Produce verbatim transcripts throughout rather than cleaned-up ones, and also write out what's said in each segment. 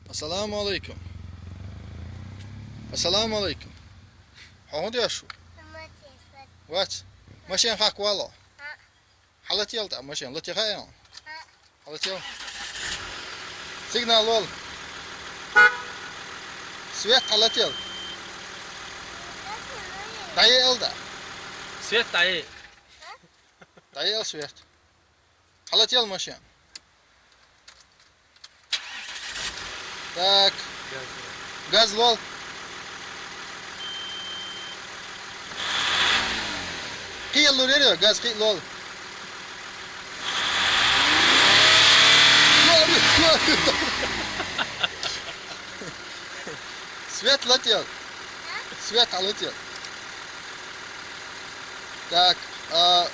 Ассаламу алейкум. Ассаламу алейкум. Хьо хӀун деш ву? Вац. Машен хьакхавалло. Хьалател тӀа машен. Латеха аьлла. Хьалател. Сигнал лол. Свет хьалател. ДӀае аьлла да. Свет дӀае. ДӀае аьлла свет. Хьалател машен. Так. Газ лол. Кхиъ лурера, газ кхиъ лол. Свет лател. Свет лател. Так, а,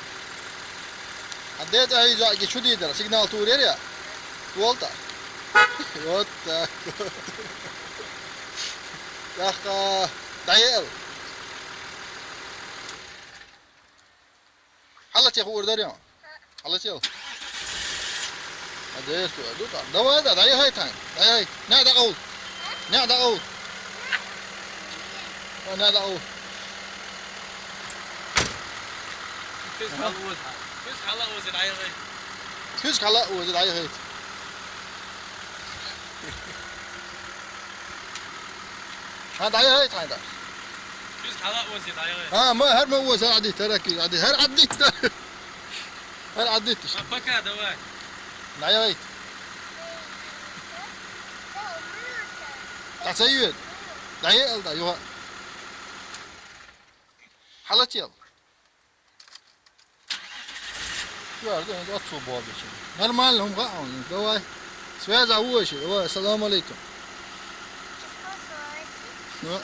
а де тӀа хьежа, ки чу дийдара, сигнал турера я? Волта. Вот так вот. ТӀаккха дӀаеал. Хьалатех ур дарем. Хьалател. А де ту, а ду та. Давай, да, дӀаяхай тхан. ДӀаяхай. На, дӀакъовл. На, дӀакъовл. О, на, дӀакъовл. Куьз хьала оза. Куьз хьала оза, дӀаяхай. Куьз хьала оза, дӀаяхай. ХӀа, дӀаяхай тхан да. Куьз хьала оза, дӀаяхай. ХӀа, ма, хӀара ма оза, хӀара Ӏадийта, хӀара куьз Ӏадийта. ХӀара Ӏадийта. ХӀара Ӏадийта. А, пока, давай. ДӀаяхай. ДӀа ца йоьду. ДӀаял да, юха. Хьалател. Чувар да, оцу бобича. Нормально, хӀума хаьа хьуна, давай. Связь а ву аша, давай, ассаламу алейкум. Ну.